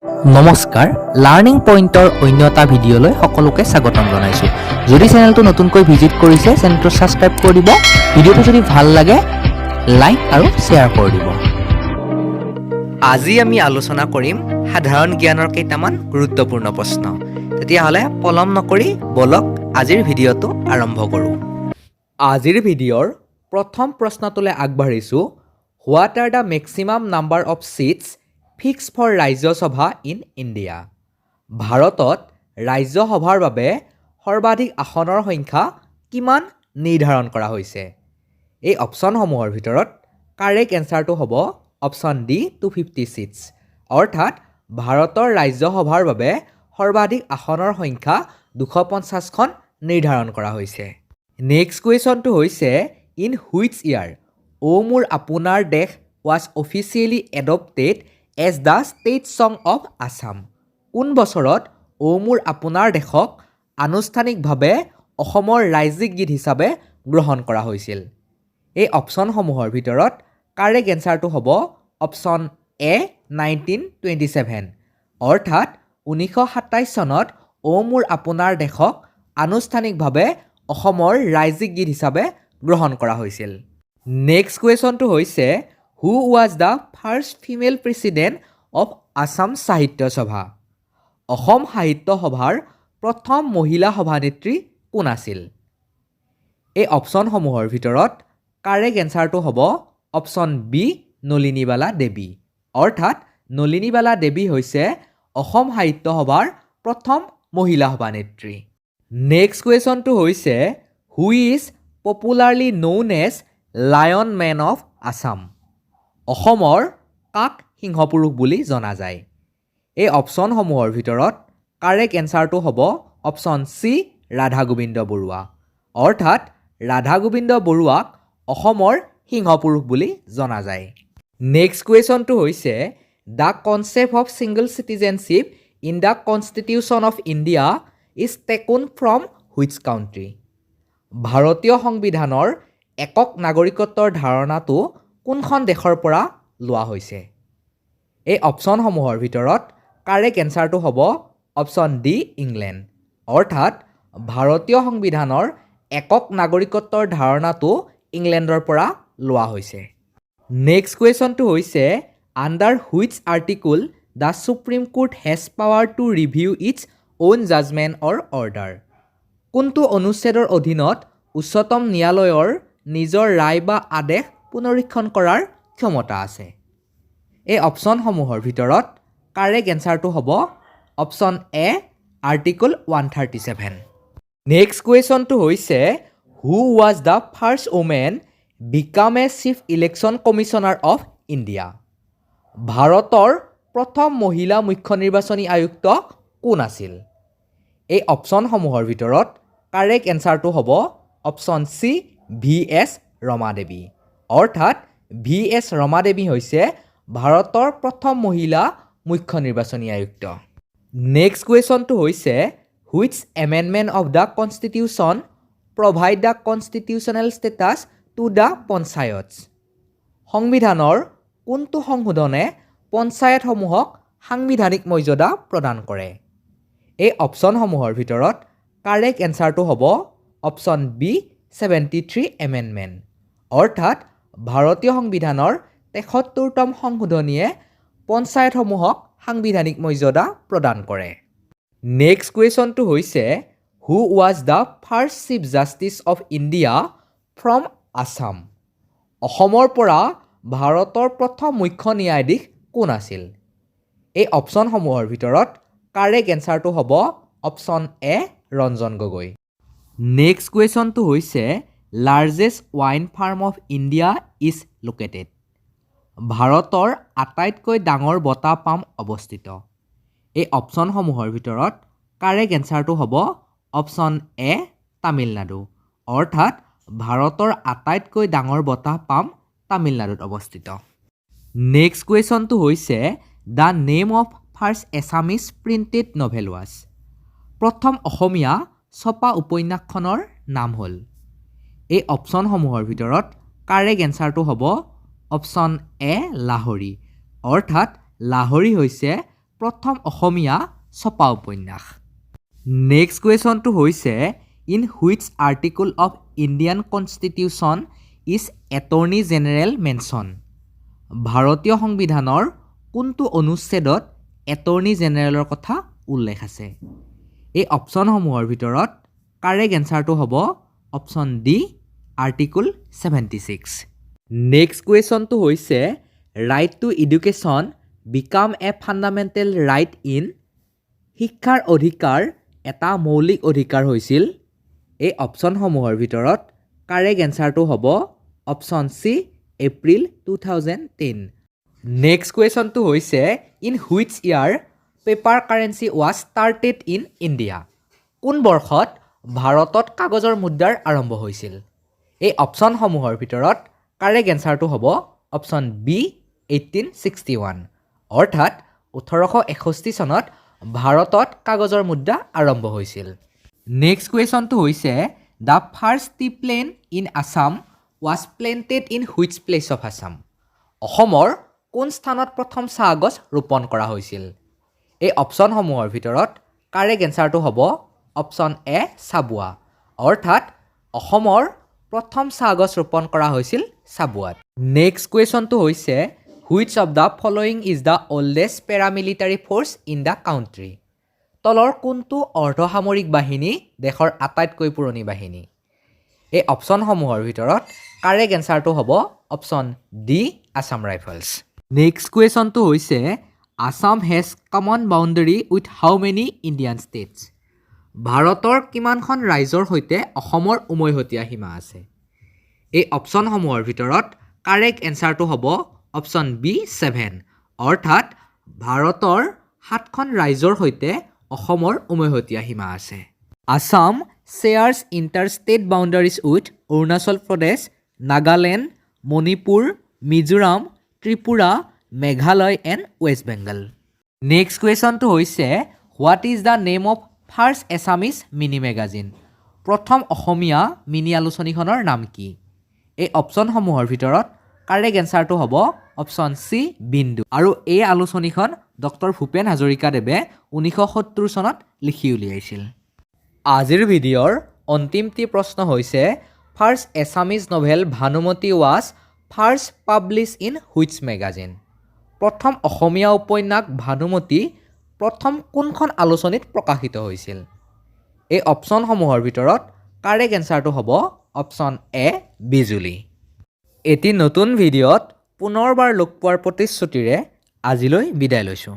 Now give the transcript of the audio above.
নমস্কাৰ, লাৰ্ণিং পইণ্টৰ অন্য এটা ভিডিঅ'লৈ সকলোকে স্বাগতম জনাইছোঁ। যদি চেনেলটো নতুনকৈ ভিজিট কৰিছে, চেনেলটো ছাবস্ক্ৰাইব কৰি দিব। ভিডিঅ'টো যদি ভাল লাগে, লাইক আৰু শ্বেয়াৰ কৰি দিব। আজি আমি আলোচনা কৰিম সাধাৰণ জ্ঞানৰ কেইটামান গুৰুত্বপূৰ্ণ প্ৰশ্ন। তেতিয়াহ'লে পলম নকৰি ব'লক, আজিৰ ভিডিঅ'টো আৰম্ভ কৰোঁ। আজিৰ ভিডিঅ'ৰ প্ৰথম প্ৰশ্নটোলৈ আগবাঢ়িছোঁ। What are the maximum number of seats fixed for Rajya Sabha in India? ভাৰতত ৰাজ্যসভাৰ বাবে সৰ্বাধিক আসনৰ সংখ্যা কিমান নিৰ্ধাৰণ কৰা হৈছে? এই অপশ্যনসমূহৰ ভিতৰত কাৰেক্ট এনচাৰটো হ'ব option D, 250 seats। অৰ্থাৎ ভাৰতৰ ৰাজ্যসভাৰ বাবে সৰ্বাধিক আসনৰ সংখ্যা 250খন নিৰ্ধাৰণ কৰা হৈছে। নেক্সট কুৱেশ্যনটো হৈছে, in which year অ' মোৰ আপোনাৰ দেশ was officially adopted as the state song of Assam? কোন বছৰত অ' মোৰ আপোনাৰ দেশক আনুষ্ঠানিকভাৱে অসমৰ ৰাজ্যিক গীত হিচাপে গ্ৰহণ কৰা হৈছিল? এই অপশ্যনসমূহৰ ভিতৰত কাৰেক্ট এনচাৰটো হ'ব অপশ্যন এ, 1927। অৰ্থাৎ 1927 চনত অ' মোৰ আপোনাৰ দেশক আনুষ্ঠানিকভাৱে অসমৰ ৰাজ্যিক গীত হিচাপে গ্ৰহণ কৰা হৈছিল। নেক্সট কুৱেশ্যনটো হৈছে, who was the first female president of Assam Sahitya Sabha? Assam সাহিত্য সভাৰ প্ৰথম মহিলা সভানেত্ৰী কোন আছিল? এই অপশ্যনসমূহৰ ভিতৰত কাৰেক্ট এনচাৰটো হ'ব অপশ্যন বি, নলিনীবালা দেৱী। অৰ্থাৎ নলিনীবালা দেৱী হৈছে অসম সাহিত্য সভাৰ প্ৰথম মহিলা সভানেত্ৰী। নেক্সট কুৱেশ্যনটো হৈছে, who is popularly known as Lion Man of Assam? অসমৰ কাক সিংহপুৰুষ বুলি জনা যায়? এই অপশ্যনসমূহৰ ভিতৰত কাৰেক্ট এনচাৰটো হ'ব অপশ্যন চি, ৰাধা গোবিন্দ বৰুৱা। অৰ্থাৎ ৰাধা গোবিন্দ বৰুৱাক অসমৰ সিংহপুৰুষ বুলি জনা যায়। নেক্সট কুৱেশ্যনটো হৈছে, the concept of single citizenship in the Constitution of India is taken from which country? ভাৰতীয় সংবিধানৰ একক নাগৰিকত্বৰ ধাৰণাটো কোনখন দেশৰ পৰা লোৱা হৈছে? এই অপশ্যনসমূহৰ ভিতৰত কাৰেক্ট এনচাৰটো হ'ব অপশ্যন ডি, ইংলেণ্ড। অৰ্থাৎ ভাৰতীয় সংবিধানৰ একক নাগৰিকত্বৰ ধাৰণাটো ইংলেণ্ডৰ পৰা লোৱা হৈছে। নেক্সট কুৱেশ্যনটো হৈছে, under which article the Supreme Court has power to review its own judgment or order? কোনটো অনুচ্ছেদৰ অধীনত উচ্চতম ন্যায়ালয়ৰ নিজৰ ৰায় বা আদেশ পুনৰীক্ষণ কৰাৰ ক্ষমতা আছে? এই অপশ্যনসমূহৰ ভিতৰত কাৰেক্ট এনচাৰটো হ'ব option A, Article 137। Next কুৱেশ্যনটো হৈছে, who was the first woman become a Chief Election Commissioner of India? ভাৰতৰ প্ৰথম মহিলা মুখ্য নিৰ্বাচনী আয়ুক্ত কোন আছিল? এই অপশ্যনসমূহৰ ভিতৰত কাৰেক্ট এনচাৰটো হ'ব অপশ্যন চি, ভি এছ ৰমাদেৱী। অৰ্থাৎ ভি এছ ৰমাদেৱী হৈছে ভাৰতৰ প্ৰথম মহিলা মুখ্য নিৰ্বাচনী আয়ুক্ত। নেক্সট কুৱেশ্যনটো হৈছে, which amendment of the Constitution provide the constitutional status to the Panchayats? সংবিধানৰ কোনটো সংশোধনে পঞ্চায়তসমূহক সাংবিধানিক মৰ্যাদা প্ৰদান কৰে? এই অপশ্যনসমূহৰ ভিতৰত কাৰেক্ট এনচাৰটো হ'ব option B, 73 amendment। অৰ্থাৎ ভাৰতীয় সংবিধানৰ 73তম সংশোধনীয়ে পঞ্চায়তসমূহক সাংবিধানিক মৰ্যাদা প্ৰদান কৰে। নেক্সট কুৱেশ্যনটো হৈছে, who was the first Chief Justice of India from Assam? অসমৰ পৰা ভাৰতৰ প্ৰথম মুখ্য ন্যায়াধীশ কোন আছিল? এই অপশ্যনসমূহৰ ভিতৰত কাৰেক্ট এনচাৰটো হ'ব option A, Ranjan Gogoi. Next কুৱেশ্যনটো হৈছে, largest wind farm of India is located? ভাৰতৰ আটাইতকৈ ডাঙৰ বতাহ পাম অৱস্থিত? এই অপশ্যনসমূহৰ ভিতৰত কাৰেক্ট এনচাৰটো হ'ব অপশ্যন এ, তামিলনাডু। অৰ্থাৎ ভাৰতৰ আটাইতকৈ ডাঙৰ বতাহ পাম তামিলনাডুত অৱস্থিত। নেক্সট কুৱেশ্যনটো হৈছে, the name of first Assamese printed novel was? প্ৰথম অসমীয়া ছপা উপন্যাসখনৰ নাম হ'ল? এই অপশ্যনসমূহৰ ভিতৰত কাৰেক্ট এনচাৰটো হ'ব অপশ্যন এ, লাহৰী। অৰ্থাৎ লাহৰী হৈছে প্ৰথম অসমীয়া ছপা উপন্যাস। নেক্সট কুৱেশ্যনটো হৈছে, in which article of Indian Constitution is Attorney General mention? ভাৰতীয় সংবিধানৰ কোনটো অনুচ্ছেদত এটৰ্নী জেনেৰেলৰ কথা উল্লেখ আছে? এই অপশ্যনসমূহৰ ভিতৰত কাৰেক্ট এনচাৰটো হ'ব option D, Article 76। Next কুৱেশ্যনটো হৈছে, right to education become a fundamental right in? শিক্ষাৰ অধিকাৰ এটা মৌলিক অধিকাৰ হৈছিল। এই অপশ্যনসমূহৰ ভিতৰত কাৰেক্ট এনচাৰটো হ'ব option C, April 2010। Next কুৱেশ্যনটো হৈছে, in which year paper currency was started in India? কোন বৰ্ষত ভাৰতত কাগজৰ মুদ্ৰাৰ আৰম্ভ হৈছিল? এই অপশ্যনসমূহৰ ভিতৰত কাৰেক্ট এনচাৰটো হ'ব অপশ্যন বি, 1861। অৰ্থাৎ 1861 চনত ভাৰতত কাগজৰ মুদ্ৰা আৰম্ভ হৈছিল। নেক্সট কুৱেশ্যনটো হৈছে, the first tea plant in Assam was planted in which place of Assam? অসমৰ কোন স্থানত প্ৰথম চাহ গছ ৰোপণ কৰা হৈছিল? এই অপশ্যনসমূহৰ ভিতৰত কাৰেক্ট এনচাৰটো হ'ব অপশ্যন এ, চাবুৱা। অৰ্থাৎ অসমৰ প্ৰথম চাহ গছ ৰোপণ কৰা হৈছিল চাবুৱাত। নেক্সট কুৱেশ্যনটো হৈছে, which of the following is the oldest paramilitary force in the country? তলৰ কোনটো অৰ্ধসামৰিক বাহিনী দেশৰ আটাইতকৈ পুৰণি বাহিনী? এই অপশ্যনসমূহৰ ভিতৰত কাৰেক্ট এনচাৰটো হ'ব option D, Assam rifles. Next কুৱেশ্যনটো হৈছে, Assam has common boundary with how many Indian states? ভাৰতৰ কিমানখন ৰাজ্যৰ সৈতে অসমৰ উমৈহতীয়া সীমা আছে? এই অপশ্যনসমূহৰ ভিতৰত কাৰেক্ট এনচাৰটো হ'ব অপশ্যন বি, ছেভেন। অৰ্থাৎ ভাৰতৰ সাতখন ৰাজ্যৰ সৈতে অসমৰ উমৈহতীয়া সীমা আছে। Assam shares inter state boundaries with Arunachal Pradesh, Nagaland, Manipur, Mizoram, Tripura, Meghalaya and West Bengal. Next কুৱেশ্যনটো হৈছে, what is the name of first Assamese mini magazine? প্ৰথম অসমীয়া মিনি আলোচনীখনৰ নাম কি? এই অপশ্যনসমূহৰ ভিতৰত কাৰেক্ট এনচাৰটো হ'ব অপশ্যন চি, বিন্দু। আৰু এই আলোচনীখন ডক্টৰ ভূপেন হাজৰিকাদেৱে 1970 চনত লিখি উলিয়াইছিল। আজিৰ ভিডিঅ'ৰ অন্তিমটি প্ৰশ্ন হৈছে, first Assamese novel Bhanumati was first publish in which magazine? প্ৰথম অসমীয়া উপন্যাস ভানুমতী প্ৰথম কোনখন আলোচনীত প্ৰকাশিত হৈছিল? এই অপশ্যনসমূহৰ ভিতৰত কাৰেক্ট এনচাৰটো হ'ব অপশ্যন এ, বিজুলী। এটি নতুন ভিডিঅ'ত পুনৰবাৰ লগ পোৱাৰ প্ৰতিশ্ৰুতিৰে আজিলৈ বিদায় লৈছোঁ।